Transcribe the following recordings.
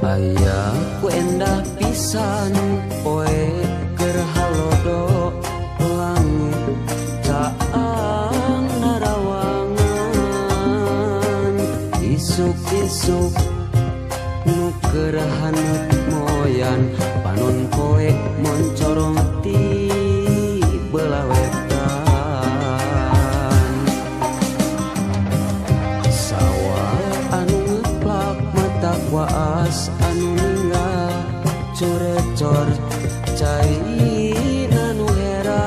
Aya ku endah pisan poe keur halodo langit caang narawangan isuk-isuk nu keur haneut moyan panon poe moncorong ti belah wetan sawah anu ngeplak mata waas anu ninggal curecor cai anu herang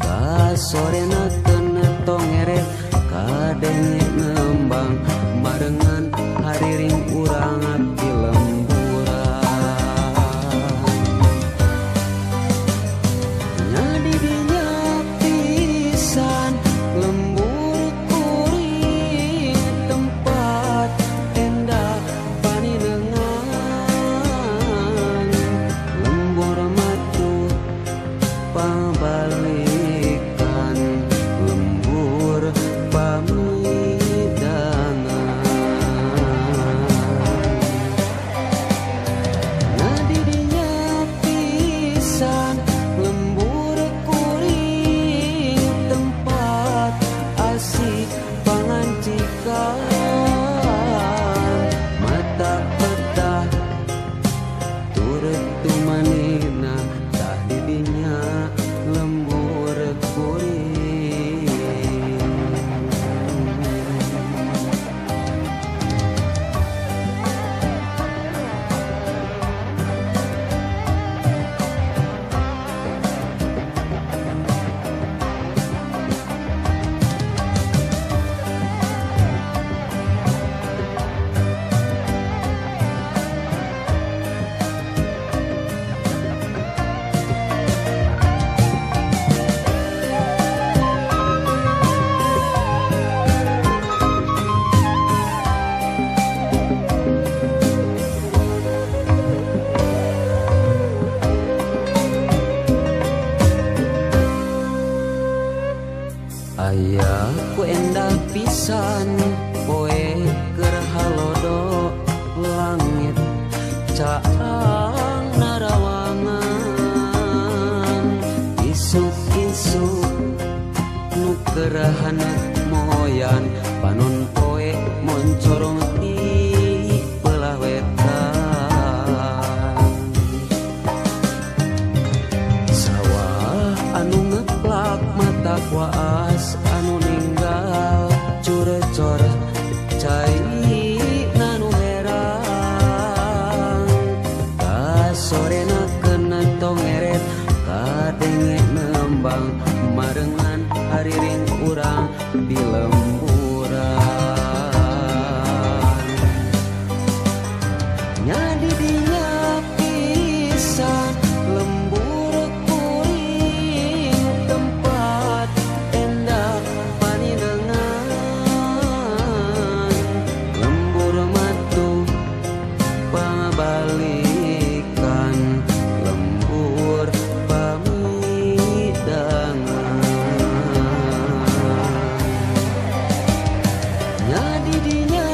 kasorena teu tongeret kadenge ngembang barengan hariring urang di lemburan nya di dinya pisan lembur kuring tempat endah paninengan lembur matu pabalikan lembur pamidangan nya di dinya pisan lembur kuring tempat asik pangancikan mata peta turut tumanina tah di dinya lembur kuring. Aya ku endah pisan poe keur halodo langit caang narawangan isuk-isuk nu keur haneut moyan panon poe moncorong ti belah wetan sawah anu ngeplak mata waas anu ninggal curecor cai nanu herang kasorena kena tongeret kadenge nembang marengan hariring urang di lemburan nya di dinya pisan lembur kuring tempat endah paninengan lembur matu pabalikan lembur pamidangan nya di dinya